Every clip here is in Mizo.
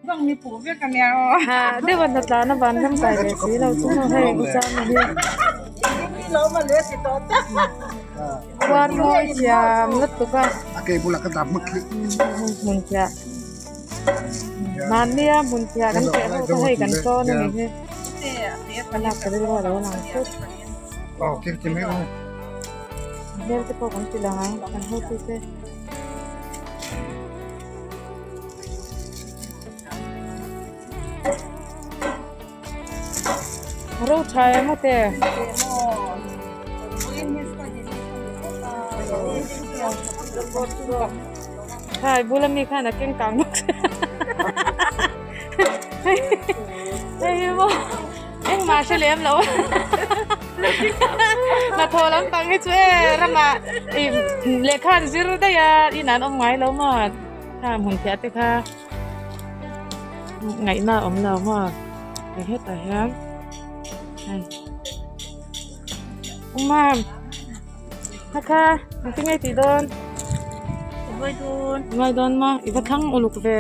Ha deuh a hnatlan a van ram kai ve si lo chu maw hei u chama hi khuar mawi thiam lutuk a hmun phiah mahnia hmun phiah kan teh ho kha hei kan tawn a ni hi a lak ka rilru a lo lang thut hmel te pawh kan ti lang ang kan hotu te. Ro tha em a te. Khai bula mi khan a keng kang bawk sia. Hei hi maw engmah hre lem lo hnathawh lampang hi chu e ramah ih lehkha an zir daih a inah an awm ngai lo maw. Kha hmun phiah te kha ngaihna a awm lo maw ti hetah hian hei umam kha kha engtin nge tih dawn Vai dawn vai dawn maw i va thlang uluk ve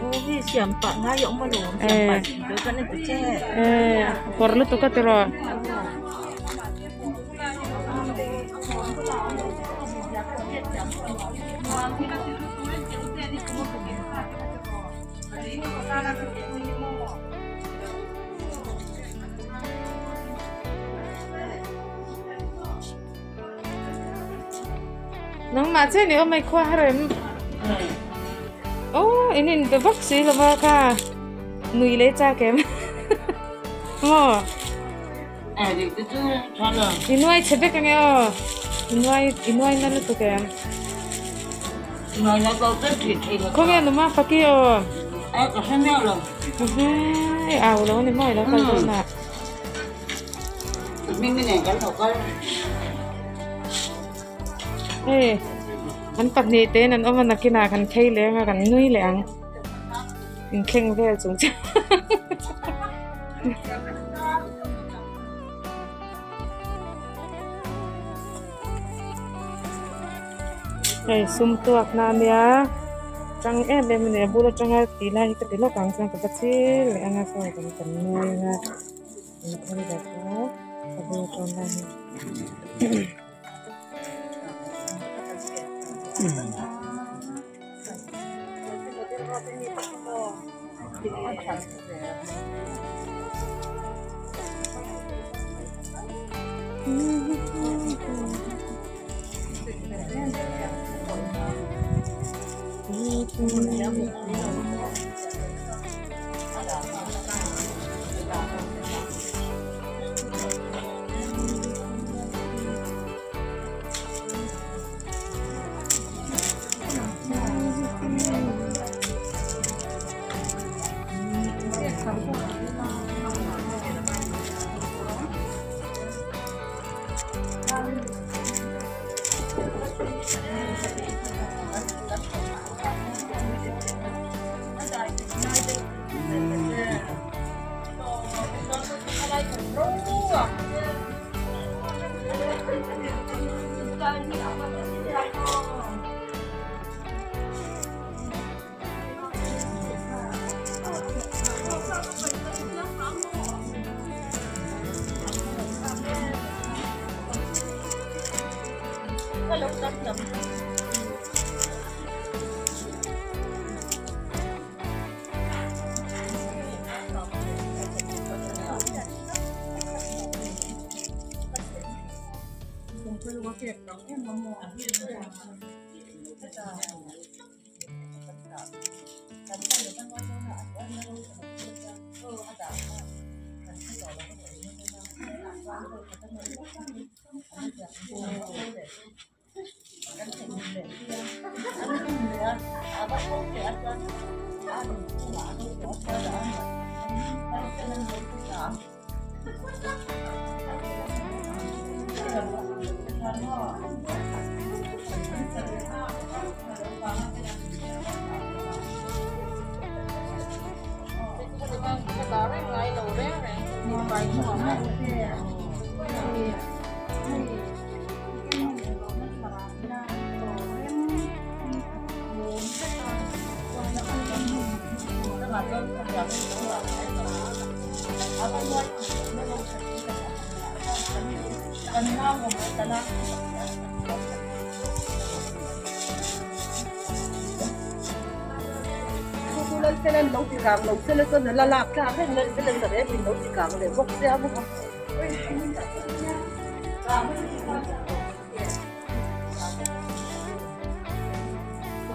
aw hei siam pah ngai a awm alawm siam pah tih dawn chuan a ti che eh kawr lutuk a tiraw. Nangmah chiah ni awm mai khua har em aw in in be vak si lova kha nui leh chak em maw. I nuai chhe vek ange aw i nuai i nuai na lutuk em khawnge numa faki aw i au lo ani maw i lo kal dawn ah hei an pahnih te in an awm a nakinah kan phei leh anga kan nui leh ang inthleng vel chung chuan. Hei sum tuak na ania chang em em a ni a bul atanga tih lai hi ka ti lawk ang chuan ka va chil leh anga saw kan kan nui anga in thil dah chu ka bul atawn lai hi.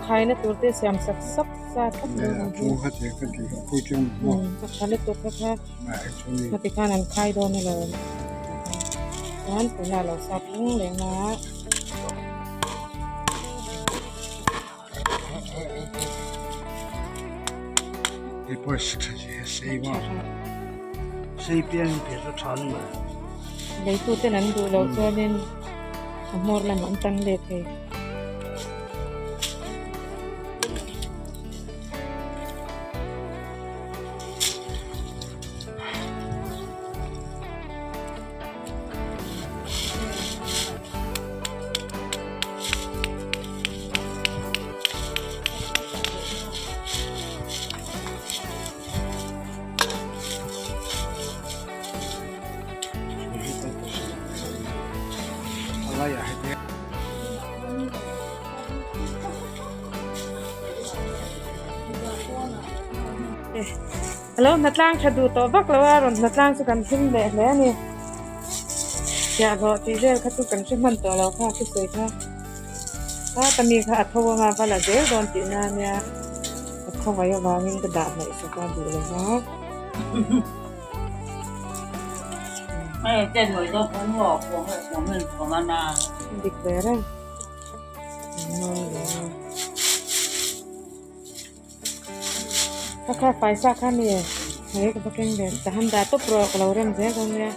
Khaina tur te siam sak sak sa thlap mai ang hi a tha lutuk kha kha heti khan an khai dawn alawm chuan tunah a lo sap reng leh a. Leituten an duh loh chuanin a hmawr lamah an tan let thei. Alo hnatlang tha duh tawh vak lo a rawn hnatlang chu kan hlim leh hle a ni chhiahhlawh tih vel kha chu kan hre hman tawh lo kha thusawi kha kha mi kha a tho anga va la zel dawn tih na ania a khawngaih avangin ka dah hnaih sak a duh lo va. Dik ve reng. Kha kha faisa kha mi hei ka va keng ve ta han dah tawp rawh ka lo rem zel dawn nia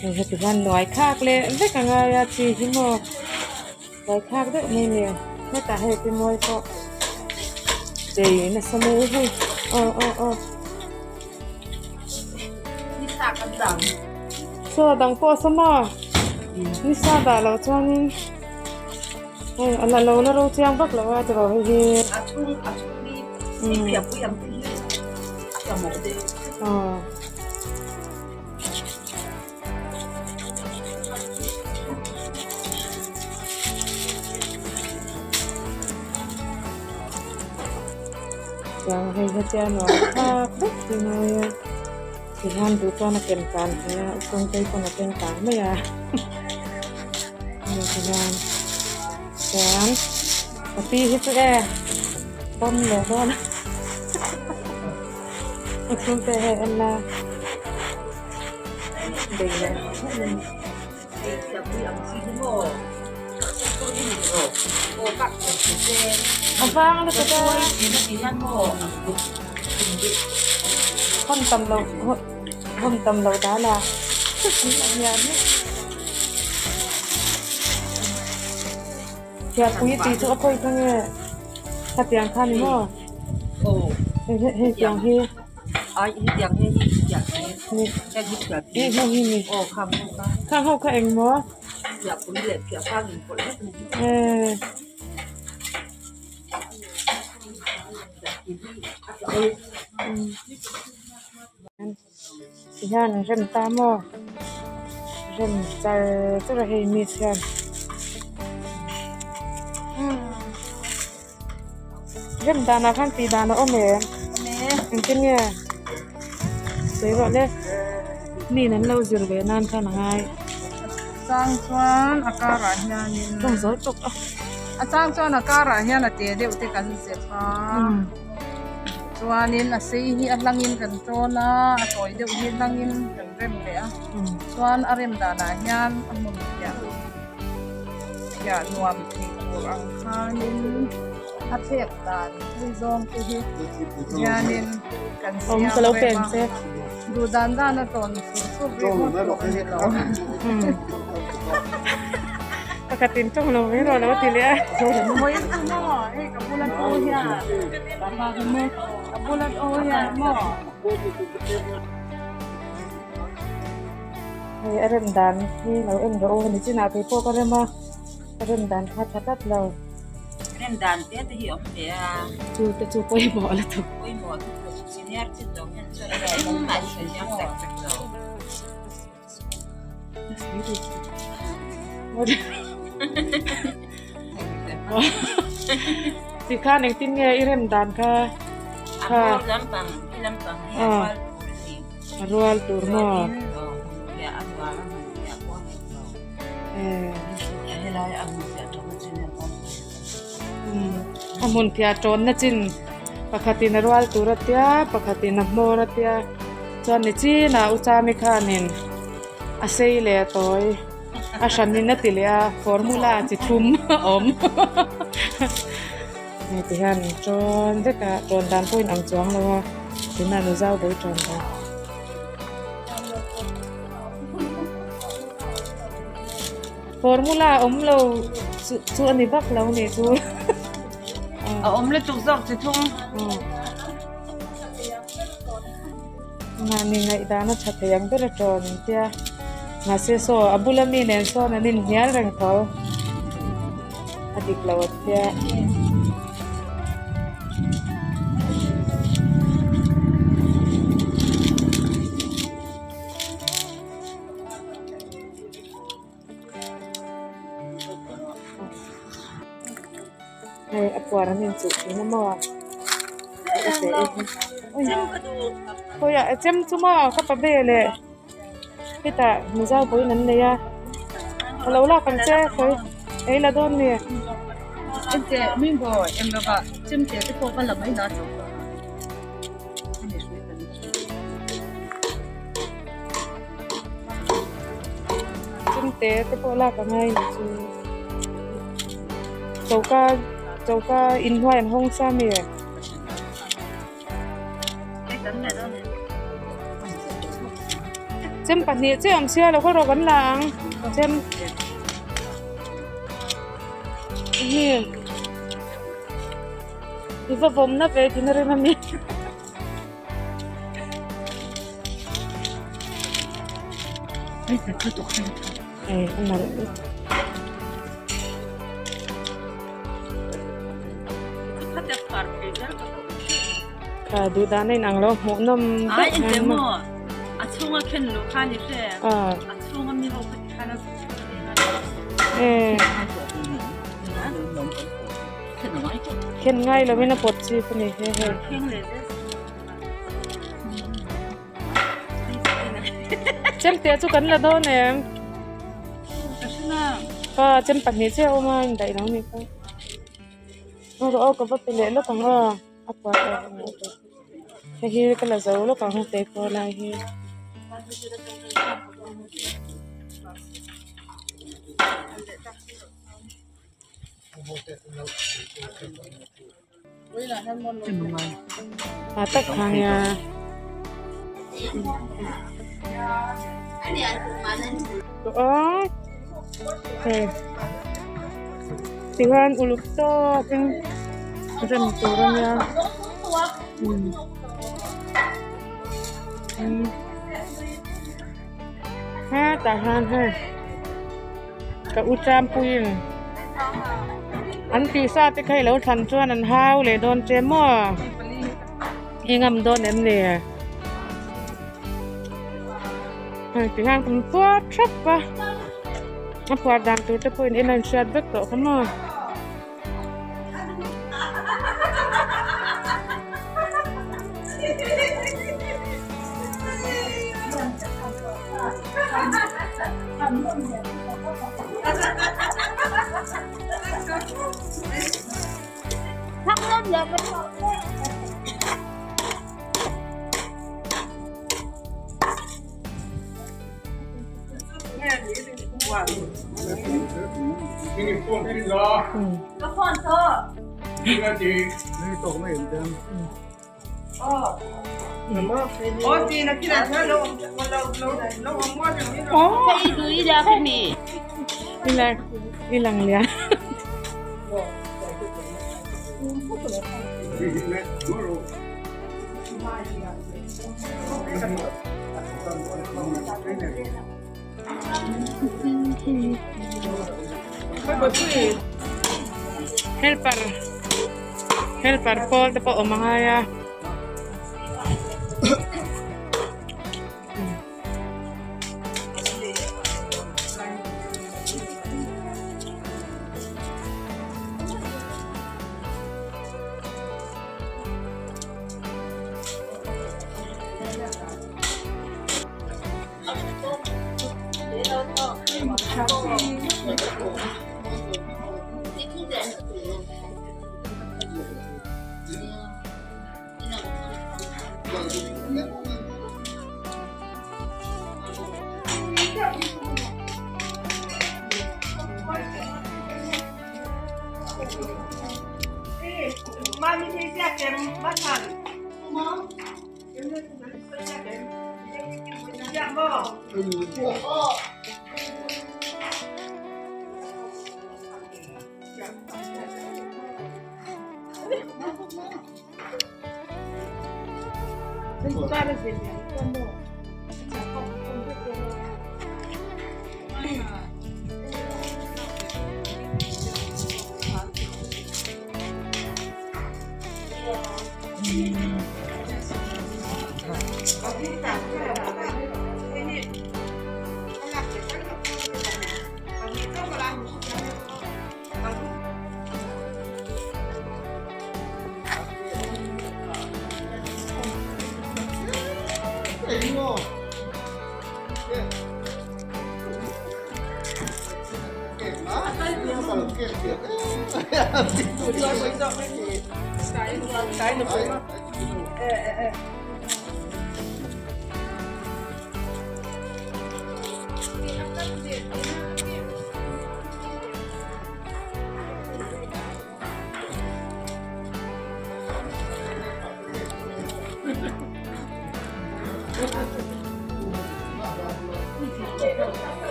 hei heti hian nuai khak leh vek a ngai a chi hi maw nuai khak deuh mai ni hetah hei ti mawi pawh chei nasa mai hei aw aw aw saw dang pawh a saw maw nisa dah loh chuanin. Hei a la lo la ro chiang vak lo a tiraw hei hi. A chhung a chhung hi i phiah pui ang te hi a tla mawh deuh. Aw. Chuan hei hetia nuam thlak vek hi ngai a tihian duh chuan a ken tan thei a tawngtai pawn a ken tan mai a. Hei hian chuan ka pi hi chu e pawm leh dawn a a chhungte hei en la bei leh a vang lutuk a hawn tam loh hawn tam loh dan a. Thiahpui tih chu a pawi kha nge khatiang kha ni maw hei tiang hi hei ho hi ni khang ho kha eng maw Tihian an rem ta maw rem char char a hei miss hian rem danah khan tih dan a awm em engtin nge sawi rawh le mi in an lo zir ve nan khan a ngai chang chuan a karah hianin tawng zo tawk a a chang chuan a karah hian a te deuh te kan zep a. Chuanin a sei hi a hlangin kan tawn a, a tawi deuh hi hlangin kan rem leh a. Chuan a rem danah hian a hmun phiah phiah nuam thei tur ang khanin a thlek dan phei zawng te hi hianin kan siam rem a. Duh dan dan a tawn sur sur rih ngawt pawh a ni lo. Pakhatin tawng lo mai rawh lo ti leh a. Hei ka bula to hian ka bula to hian maw. Hei a rem dan hi lo en rawh u ni chinah kei pawh ka rem a, a rem dan kha tha tlat lo. Rem dan te te hi awm ve a. Chu te chu pawimawh lutuk. Pawimawh lutuk senior chin lo hian chuan engmah hi kan siam chak chak lo. Tikhan engtin nge i rem dan kha? A hmawr lampang hi lampang hi a rual tur a ni. A rual tur maw? Chuanin hmunphiah a nuam a hmunphiah pawh a nghet lo. Helai a hmunphiah tawna chin a rual tur A hmunphiah tawnna chin pakhatin a rual tur a tia pakhatin a hmawr a tia chuan ni chinah u Chami khanin a sei leh a tawi a hranin a ti leh a formula chi thum a awm hei ti hian tawn vek a tawn dan pawh in ang chuang lo a tunah nu zau bawih tawn dan. Formula awm lo chu a ni vak lo nih chu. A awm lutuk zawk chi thung. Mahni ngaihdan a tha thei ang ber a tawn tia. Mahse saw a bula mi nen sawn an inhnial reng tho. A dik lo a tia. Hei a puar an inchuh thin a maw khawiah chem chu maw ka pa ve leh hetah mizo pawhin an nei a ka lo lak ang che khawi ei la dawn mi. Chemte te pawh lak a ngai ni chu choka choka inhnuai an hawng sa mi chem pahnih chiah awm sia lo khaw rawh kan la ang chem hi i va vawmna ve thin a rem a mi. Kha duh dan a inang lo hmuh nawm deuh hian maw a chhunga khen luh kha ni hre a chhunga mi ho kha ti khan a Khen ngai lovin a pawt chip a ni he hei. Chemte chu kan la dawn em? Pa chem pahnih chiah a awm a indaih lo ni kha. Aw rawh aw ka va pe leh lawk ang aw a puar tawh ang aw hei hi ka la zo lawk ang te pawh lai hi. A tak kha nia. Hei tihian uluk tawkin rem tur a nia hetah hian hei. Ka u Champuiin an tihsa te kha i lo thlan chuan an hau leh dawn che maw? I ngam dawn em ni? Hei ti hian kan puar thap a, a puar dan tur te pawhin en a inhriat vek tawh kha maw? I lang lian. Helper helper pawl te pawh awm a ngai a.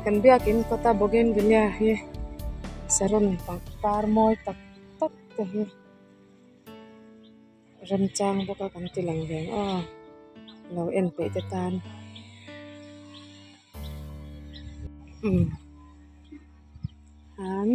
Kan biakin kawta bougainvillea hi saron par mawi tak tak te hi remchang bawk a kan ti lang ve ang aw lo en peih te tan umm an.